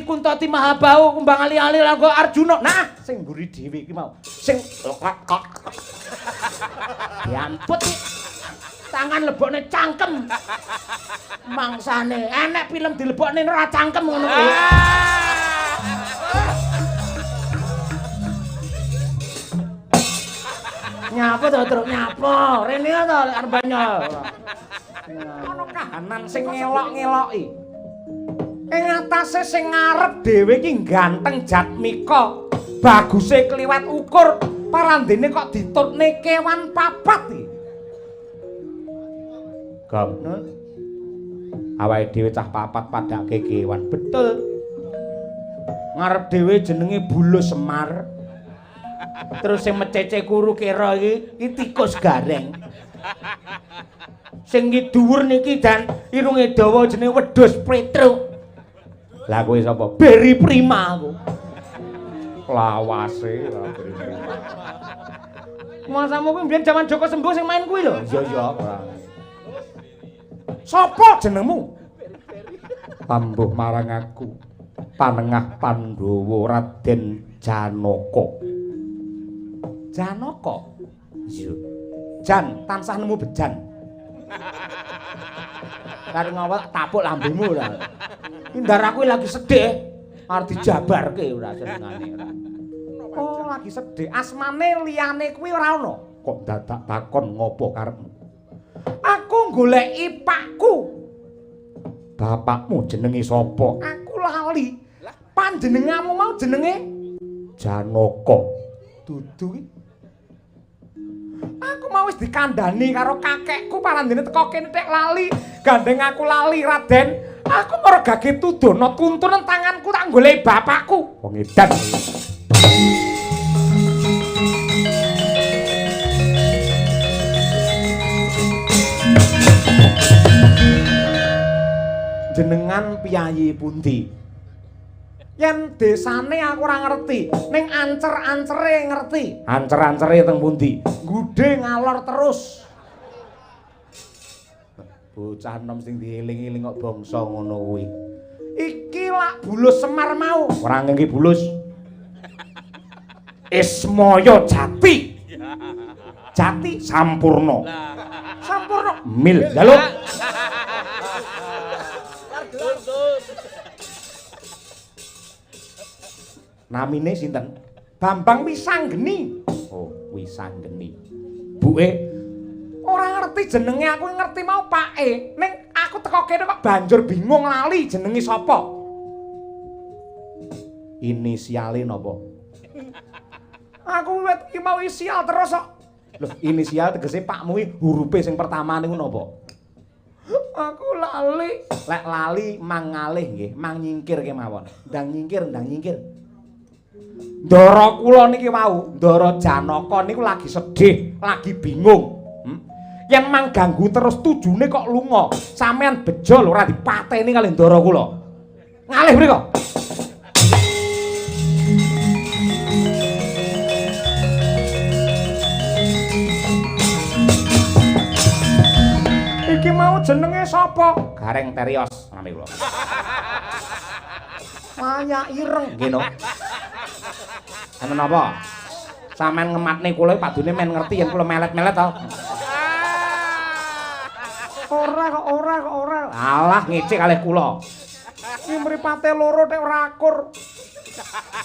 Kuntati Mahabahu kumbang ali-ali langgo Arjuna. Nah, sing mburi dhewe iki mau. Sing kok. Diamput iki. Tangan lebokne cangkem. Mangsane enek film dilebokne ora cangkem ngono kuwi. Nyapa to, Truk? Nyapa? Rene to arep banyol. Ana kahanan sing ngelok-ngeloki. Ing atase sing ngarep dhewe iki ganteng Jatmika. Baguse kliwat ukur, parandene kok ditutne kewan papat iki. Gong. Awake dhewe cah papat padake kewan. Betul. Ngarep dhewe jenenge Bulus Semar. Terus sing mecece kuru kera iki iki tikus gareng. Sing iki dhuwur niki dan irunge dawa jenenge wedhus Petruk. Lah kowe sapa? Beri Prima aku. Lawase lah Beri Prima. Masamu kuwi mbiyen jaman Joko Sembuh sing main kuwi lho. Iya iya. Sapa jenengmu? Pambuh marang aku. Panengah Pandhawa Raden Janaka. Janaka? Iya. Jan tansah nemu bejan. Karo ngawal tapuk lambemu ora. Indar aku lagi sedih, arep dijabarke ora senengane ora. Oh, lagi sedih. Asmane liyane kuwi ora ana. Kok dadak takon ngopo karepmu? Aku goleki pakku. Bapakmu jenenge sapa? Aku lali. Panjenenganmu mau jenenge Janaka. Dudu iki. Aku mau wis dikandani karo kakekku parandene teko kene tek lali. Gandeng aku lali, Raden. Aku mergage tudono tuntunan tanganku tak goleki bapakku. Wong edan. Jenengan piyayi pundi? Yen desane aku ora ngerti, ning ancer-ancere ngerti. Ancer-ancere teng pundi? Nggude ngalor terus. Bocah enom sing dieling-eling kok bangsa ngono kuwi. Iki lak Bulus Semar mau. Ora ngengki Bulus. Ismaya Jati. Jati Sampurna. Sampurna mil. Jaluk. Namine sinten? Bambang Wisanggeni. Oh, Wisanggeni. Buke ora ngerti jenenge, aku ngerti mau pake. Ning aku teko kene kok banjur bingung lali jenenge sapa. Inisiale napa? Aku wit iki mau isial terus kok. Lho, inisial tegese pakmu iki hurufe sing pertama niku napa? Aku lali. Lek lali mang ngalih nggih, mang nyingkir kemawon. Ndang nyingkir, ndang nyingkir. Ndara kula niki wau, Ndara Janaka niku lagi sedih, lagi bingung. Yen mang ganggu terus tujune kok lunga. Sampeyan bejo lho ora dipateni kali ndara kula. Ngalih mriko. Iki mau jenenge sapa? Gareng Terios nami kula. Maya ireng nggih no. Enten napa? Sampeyan ngematne kula padune men ngerti yen kula melet-melet to. Ora kok ora kok ora. Alah ngece kalih kula. Iki mripate loro tek ora akur.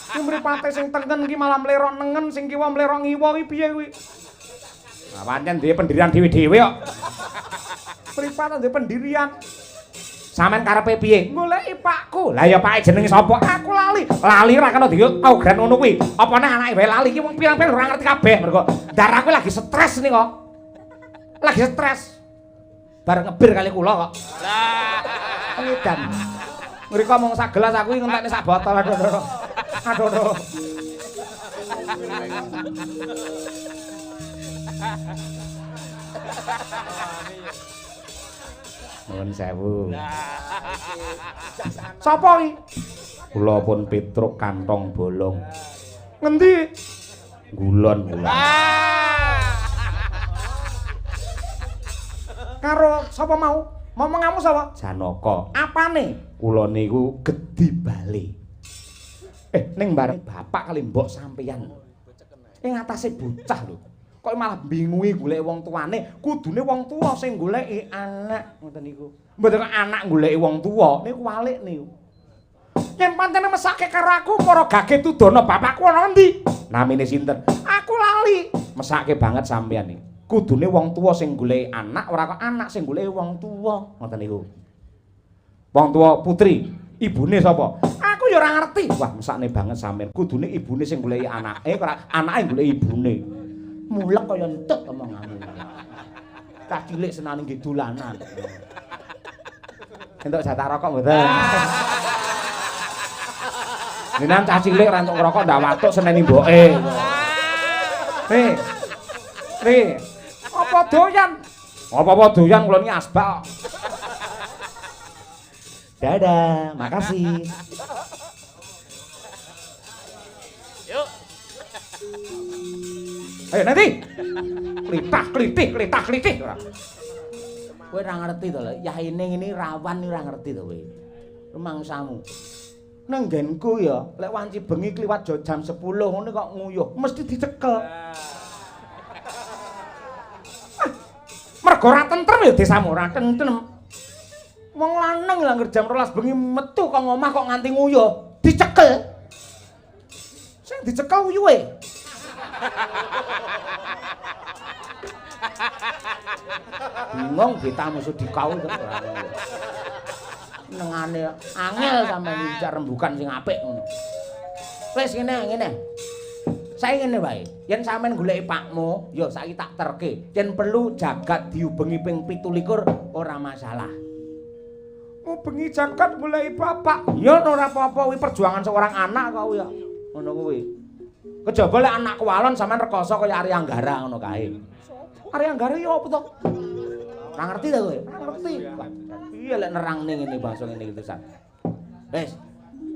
Iki mripate sing tengen iki malah mlerok nengen, sing kiwa mlerok ngiwa iki piye kuwi? Lah pancen duwe pendirian dhewe-dhewe kok. Mripate duwe pendirian. Sampeyan karepe piye? Goleki pakku. Lah ya pake jenenge sapa? Aku lali. Lali ora kena diogran ngono kuwi. Apa neh anake wae lali iki wong pirang-pirang ora ngerti kabeh mergo ndaraku lagi stres nih kok. Lagi stres. Bareng ngebir kali kula kok. Lah, ngedan. Ngriko mung sak gelas aku iki ngentekne sak botol. Aduh aduh. Aduh aduh. Nuwun sewu. Sapa iki? Kula pun Petruk kantong bolong. Ngendi? Ngulon kula. Karo sapa mau? Momongamu sapa? Janaka. Apane? Kula niku gedhi bale. Ning bareng bapak kali mbok sampeyan. Ing atase bocah lho. Kok malah bingungi golek wong tuane, kudune wong tuwa sing goleki anak ngoten niku. Mboten anak goleki wong tuwa, niku walik niku. Yen pancen mesake karo aku para gage tudana bapakku ana endi? Namine sinten? Aku lali. Mesake banget sampeyan iki. Kudune wong tuwa sing goleki anak, ora kok anak sing goleki wong tuwa, ngoten niku. Wong tuwa putri, ibune sapa? Aku ya ora ngerti. Wah, mesakne banget sampeyan. Kudune ibune sing goleki anake, ora anake goleki ibune. Mulek kaya entuk omonganmu. Cah cilik senane nggih dolanan. Entuk jatah rokok mboten? Jenengan cah cilik ora entuk ngrokok ndak watuk seneni mboke. Nih. Nih. Apa doyan? Apa-apa doyan kula niki asbak. Dadah, makasih. Yuk. Ayo nanti. Klitah klitih, klitah klitih ora. Kowe ora ngerti to lho, yaine ngene rawan ora ngerti to kowe. Rumangsamu. Nang nggenku ya, lek wanci bengi kliwat jam 10 ngono kok nguyuh, mesti dicekel. Mergo ora tentrem ya desamu, ora tentrem. Wong lanang lha ngger jam 12 bengi metu kok ngomah kok nganti nguyuh, dicekel. Sing dicekel uyuhe. Bingung beta musuh dikau to ora. Nengane angel sampeyan njak rembukan sing apik ngono. Wis ngene ngene. Saiki ngene wae, yen sampeyan goleki pakmu, ya saiki tak terke. Yen perlu jagat diubengi ping 27 ora masalah. Ngubengi jagat goleki bapak. Ya ora apa-apa kuwi perjuangan seorang anak kok ya. Ngono kuwi. Kejaba lek anak kuwalon sampean rekoso kaya Arya Anggara ngono kae. Arya Anggara ya apa to? Ora ngerti ta kowe? Ora ngerti. Iya lek nerangne ngene basa ngene iki tulisan. Wis.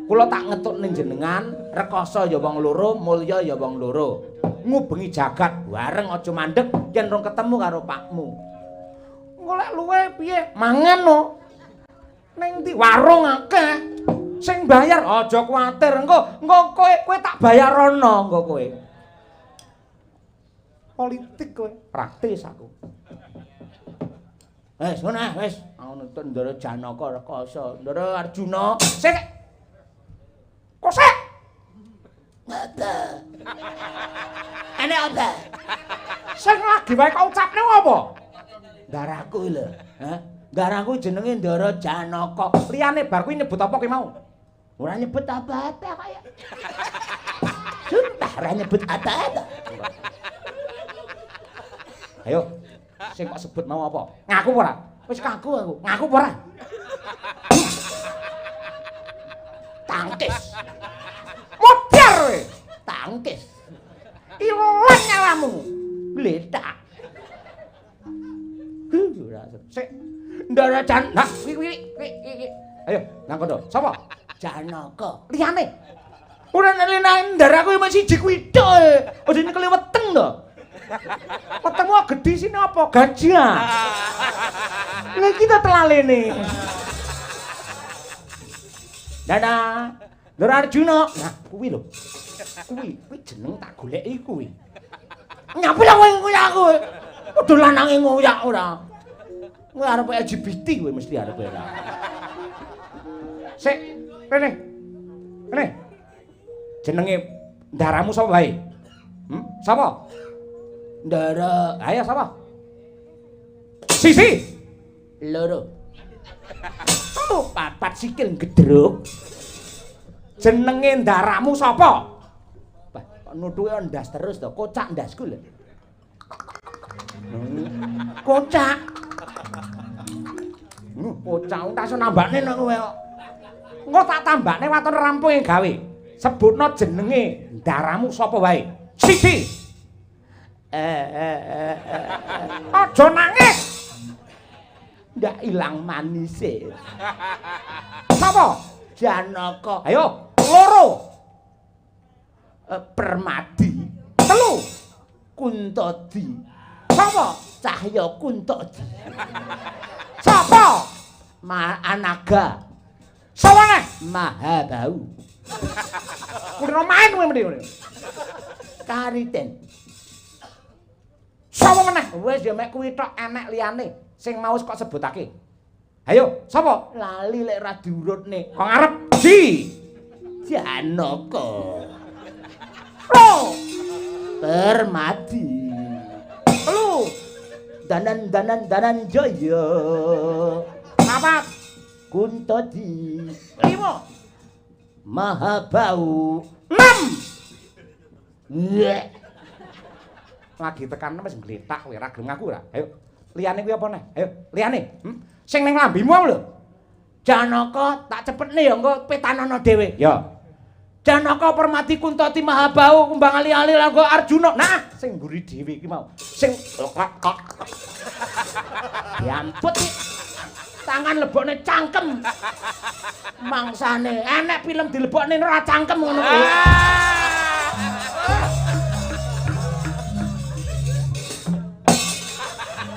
Kula tak ngetukne jenengan, rekoso ya wong loro, mulya ya wong loro. Ngubengi jagat bareng aja mandeg yen rong ketemu karo pakmu. Engko lek luwe piye? Mangan no. Ning ndi warung akeh. Sing bayar aja kuwatir, engko engko kowe tak bayarono engko kowe. Politik kowe, praktis aku. Wis ngono ah, wis. Ngono to Ndara Janaka rekoso, Ndara Arjuna. Sik. Kok sik? Apa? Enek apa? Sing lagi wae kok ucapne apa? Ndaraku lho, hah? Ndaraku jenenge Ndara Janaka. Liyane bar kuwi nyebut apa ki mau? Ora nyebut apa-apa kaya. Sumpah ora nyebut apa-apa. Ayo, sing kok sebut mau apa? Ngaku ora? Wis kaku aku. Ngaku ora? Tangkis. Modar kowe. Tangkis. Ilang nyawamu. Gletak. Ora sik. Ndara Jan, nah kuwi kuwi. Ayo, nang kono. Sapa? Janaka. Liyane. Ora nek ndaraku mung siji kuwi tok. Aja nyekeli weteng to. Wetengmu gedhi sini apa? Gajah. Lha iki ta telalene. Dadah. Ndara Arjuna. Nah, kuwi lho. Kuwi, kuwi jeneng tak goleki kuwi. Nyapa lha kowe ngoyak aku? Padha lanange ngoyak ora. Kowe arep LGBT kowe mesti arep ora. Sik, rene. Rene. Jenenge ndaramu sapa wae? Sapa? Ndara, ayo sapa? Sisi. Loro. Telu, papat sikil gedruk. Jenenge ndaramu sapa? Wah, kok nutuke ndas terus to, kocak ndasku lho. Kocak. Kocak tak iso nambakne nek kowe kok. Engko tak tambakne waton rampung yang gawe. Sebutno jenenge ndaramu sapa wae. Siji. Aja nangis. Ndak ilang manise. Sapa? Janaka. Ayo, loro. Permadi. Telu. Kuntadi. Sapa? Cahya Kuntadi. Sapa? Anaga. Sawane? Mahabau. Kulino main kowe mendhi ngene. Kariten. Sapa meneh? Wis ya mek kuwi tok enek liyane sing mau kok sebutake. Ayo, sapa? Lali lek ra diurutne. Kok ngarep? Ji. Janaka. Ro. Permadi. Telu. Danan danan danan jaya. Papat. Kuntadi. Lima. Mahabau. 6. Iya. Lagi tekan wis ngletak kowe ora gelem ngaku ora? Ayo, liyane kuwi apa neh? Ayo, liyane. Sing ning lambimu aku lho. Janaka tak cepetne ya engko petanono dhewe. Ya. Janaka Permadi Kuntadi Mahabau kumbang ali-ali langgo Arjuna. Nah, sing mburi dhewe iki mau. Sing kok. Diamput iki. Tangan lebokne cangkem. Mangsane enek film dilebokne ora cangkem ngono kuwi.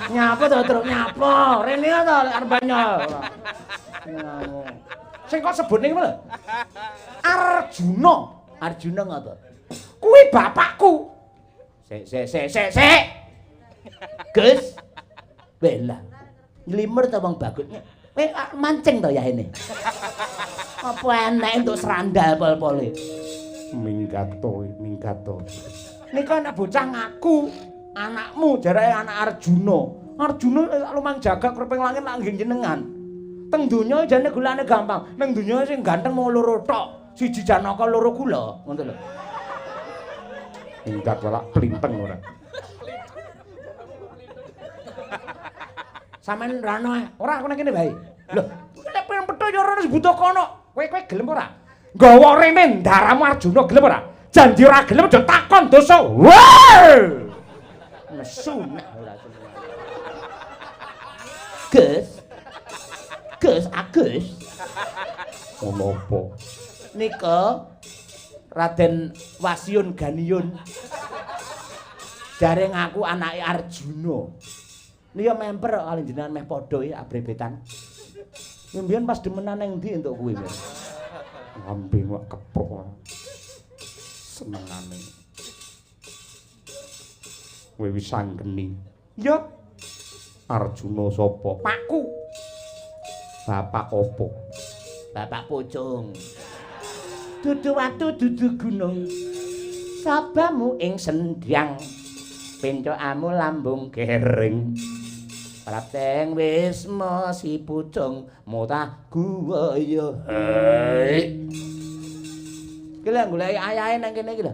Nyapa to, Truk? Nyapa? Rene to arep banyol. Sing kok sebutne kuwi lho. Arjuna. Arjuna ngapa? Kuwi bapakku. Sik sik sik sik sik. Gus. Bela. Nylimer ta wong bagut. Kowe mancing to ya ini. Apa enek entuk serandal pol-pole. Minggato, minggato. Nika anak bocah ngaku anakmu jarake anak Arjuna. Arjuna lumang jagat kreping langit lak nggih jenengan. Teng donya jane golekane gampang. Nang donya sing ganteng mung loro tok. Siji Janaka, loro kula, ngono lho. Minggat walak plinteng ora. Sampeyan rano ae. Ora aku nang kene wae. Lho, nek pengen petho ya ora wis butuh kono. Kowe kowe gelem ora? Nggawa rene ndaramu Arjuna gelem ora? Janji ora gelem aja takon dosa. Wah! Nesu nek ora seneng. Gus. Gus Agus. Ono apa? Nika Raden Wasiun Ganiyun. Jare ngaku anake Arjuna. Nika memper kali jenengan meh padha iki abrebetan. Mbiyen pas demenan nang ndi entuk kuwi, Mas? Lambe kok keprok ora. Senengane. Kowe wis anggeni. Ya. Arjuna sapa? Pakku. Bapak opo? Bapak pocong. Dudu watu dudu gunung. Sabamu ing sendhyang. Pencokamu lambung Gering. Prapteng wisma si pucung mutah guwaya. Hei. Iki lho goleki ayahe nang kene iki lho.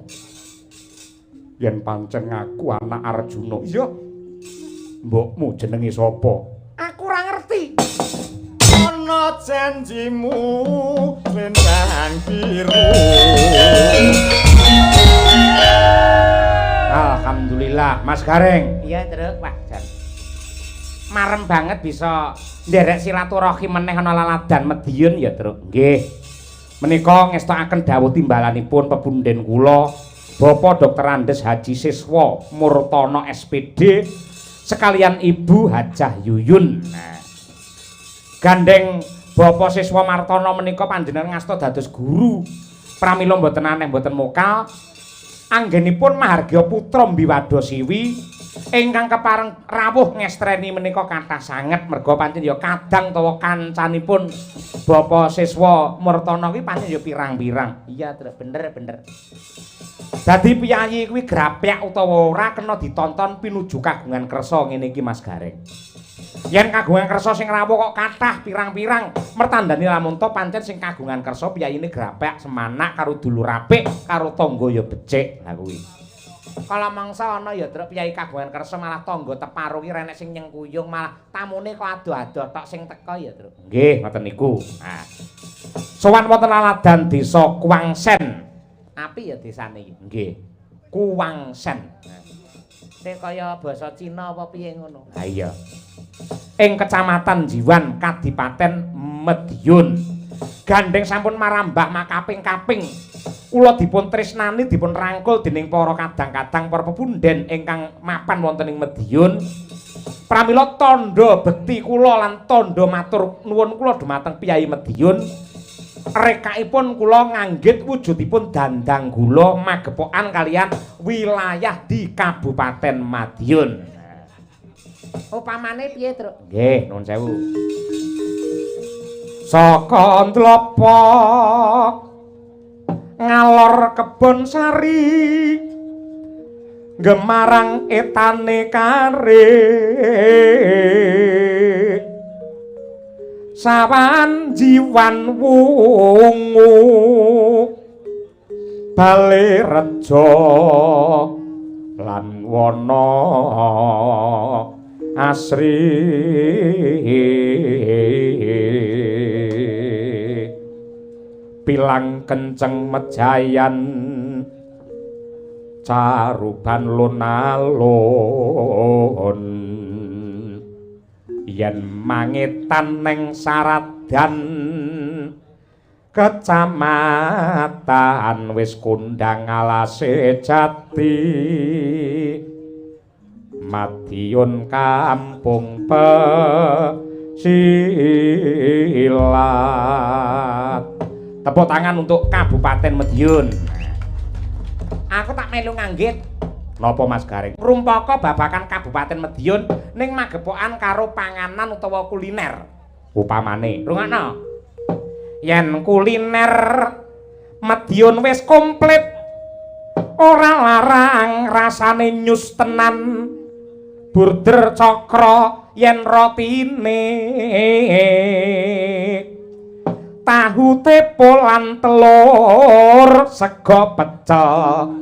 Yen pancen ngaku anak Arjuna. Iya. Mbokmu jenenge sapa? Aku ora ngerti. Ana janjimu lendang biru. Alhamdulillah, Mas Gareng. Iya, Truk. Wah, jan. Marem banget bisa nderek silaturahim meneh ana laladan Mediun ya, Truk. Nggih. Menika ngestokaken dawuh timbalanipun pepunden kula, Bapak Dr. Andes Haji Siswa Murtono SPD sekalian Ibu Hajah Yuyun. Nah. Gandeng Bapak Siswa Martono menika panjenengan ngasta dados guru. Pramila mboten aneh mboten mokal. Anggenipun mahargya putra Mbiwada Siwi ingkang kepareng rawuh ngestreni menika kathah sanget merga pancen ya kadang tawa kancanipun Bapak Siswa Murtono kuwi pancen ya pirang-pirang. Iya, Truk, bener bener. Dadi piyayi kuwi grapyak utawa ora kena ditonton pinuju kagungan kersa ngene iki Mas Gareng. Yen kagungan kersa sing rawuh kok kathah pirang-pirang, mertandani lamun to pancen sing kagungan kersa piyayine grapyak semanak karo dulur apik karo tangga ya becik. Lah kuwi. Kala mangsa ana ya Truk piyayi kagungan kersa malah tangga teparo ki renek sing nyengkuyung malah tamune kok ado-ado tok sing teka ya Truk. Nggih, ngoten niku. Nah. Sowan wonten laladan desa Kuwangsen. Apik ya desane iki. Nggih. Kuwangsen. Nah. Sing kaya basa Cina apa piye ngono. Ha iya. Ing Kecamatan Jiwan, Kadipaten Mediun. Gandeng sampun marambah makaping-kaping. Kula dipun tresnani dipun rangkul dening para kadang-kadang para pepunden ingkang mapan wonten ing Mediun. Pramila tandha bekti kula lan tandha matur nuwun kula dumateng piyayi Mediun. Rekaipun kula nganggit wujudipun dandang gula magepokan kalian wilayah di Kabupaten Madiun. Upamane piye, Truk? Nggih, nuwun sewu. Saka Ndlopok ngalor Kebon Sari gemarang etane kare sawan jiwan wungu bale rejo lan wana asri pilang kenceng mejayan caruban lon-alon yen mangetan neng Saradan kecamatan wis kondang alase jati Madiun kampung pesilat. Tepuk tangan untuk Kabupaten Madiun. Aku tak melu nganggit. Napa Mas Gareng? Rumpaka babakan Kabupaten Madiun ning magepokan karo panganan utawa kuliner. Upamane, rungokno. Yen kuliner Madiun wis komplit, ora larang rasane nyus tenan. Burder cokro yen rotine, tahu tepo lan telur, sego pecel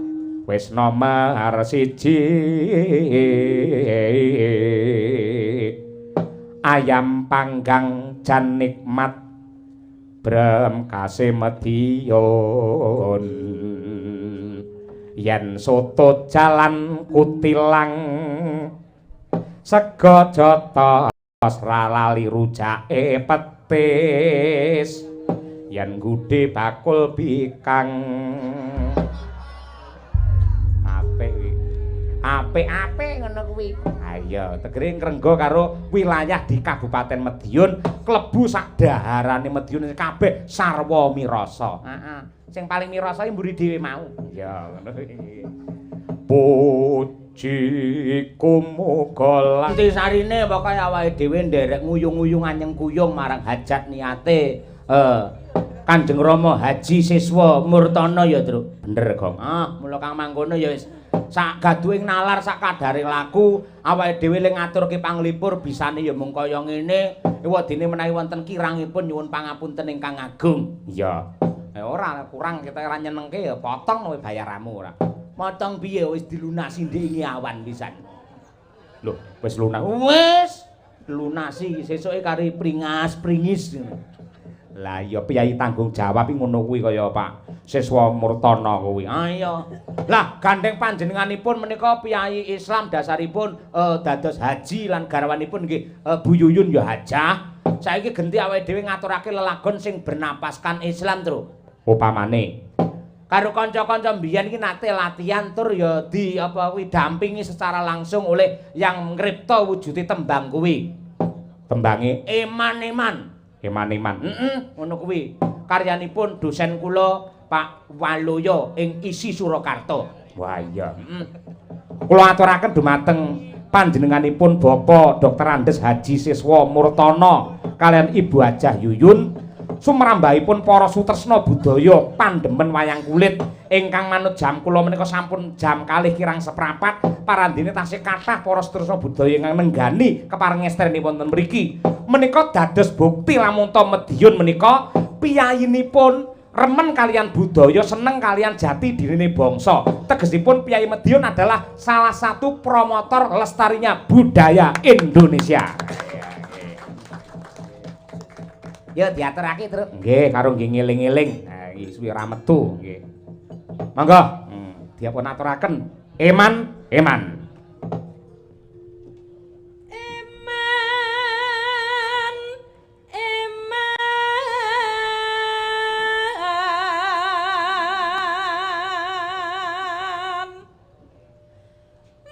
wis nomor siji. Ayam panggang jan nikmat bremkase Madiun. Yen soto jalan kutilang sego jotos ra lali rujake petis. Yen gudhe bakul bikang apik kuwi. Apik-apik ngono kuwi. Ha iya, tegere ngrenggo karo wilayah di Kabupaten Madiun klebu sak daharane Madiun kabeh sarwa mirasa. Heeh. Sing paling mirasa iki mburi dhewe mau. Iya, ngono kuwi. Pujiku muga intisarine pokoke awake dhewe nderek nguyung-nguyung anyeng kuyung marang hajat niate Kanjeng Rama Haji Siswa Murtana ya, Truk. Bener, Gong. Ah, mula kang mangkono ya wis sak gaduhing nalar sak kadare laku, awake dhewe le ngaturke panglipur bisane ya mung kaya ngene. Ewadene menawi wonten kirangipun nyuwun pangapunten ingkang agung. Iya. Ora kurang kita ora nyenengke ya potong kowe bayaramu ora. Potong piye wis dilunasi ndek ingi awan pisan. Lho, wis lunas. Wis lunasi sesuke kari pringas-pringis. Lah iya piyayi tanggung jawab iki ngono kuwi kaya Pak Siswa Murtana kuwi. Ah iya. Lah gandeng panjenenganipun menika piyayi Islam dasaripun dados haji lan garwanipun nggih Bu Yuyun ya hajah. Saiki genti awake dhewe ngaturake lelagon sing bernapaskan Islam, Truk. Upamane karo kanca-kanca mbiyen iki nate latihan tur ya di apa kuwi dampingi secara langsung oleh yang ngripta wujude tembang kuwi. Tembange eman-eman. Eman-eman. Heeh, ngono kuwi. Karyanipun dosen kula Pak Waluyo ing ISI Surakarta. Wah iya. Heeh. Kula aturaken dumateng panjenenganipun Bapak Dr. Andes Haji Siswa Murtana kalian Ibu Hajah Yuyun sumrambahipun para sutresna budaya pandemen wayang kulit ingkang manut jam kula menika sampun jam 1:45 parandene tasih kathah para sutresna budaya ingkang nenggani kepareng ngestreni wonten mriki. Menika dados bukti lamun ta Madiun menika piyayinipun remen kalian budaya, seneng kalian jati dirine bangsa. Tegesipun piyayi Madiun adalah salah satu promotor lestarinya budaya Indonesia. Ya diaturake, Truk. Nggih, karo nggih ngeling-eling. Nah, iki suwi ora metu nggih. Monggo, dipun aturaken. Eman, eman. Eman, eman.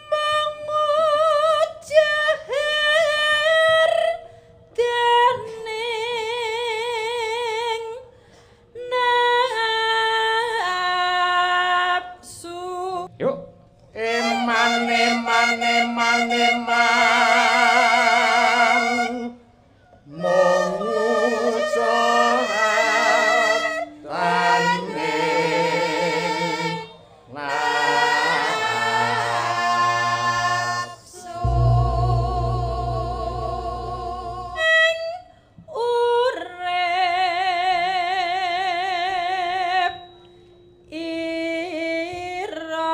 Mangujahar dening eman eman eman mung ujarane nafsu urip ira.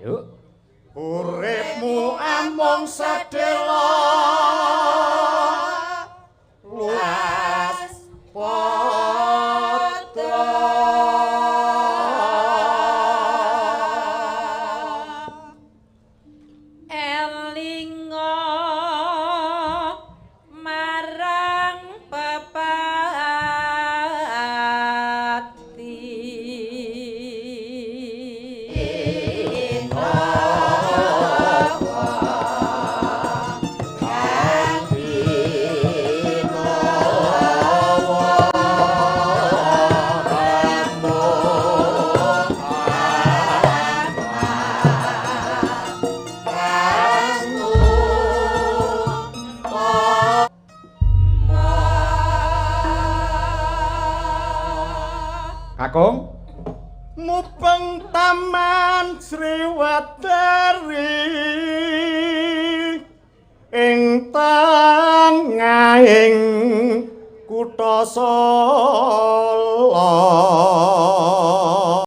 Yuk. Uripmu amung sedhela luas padha. Elinga marang pepati. Kakung, Mubeng taman Sriwadari ing tengahing kutha Solo.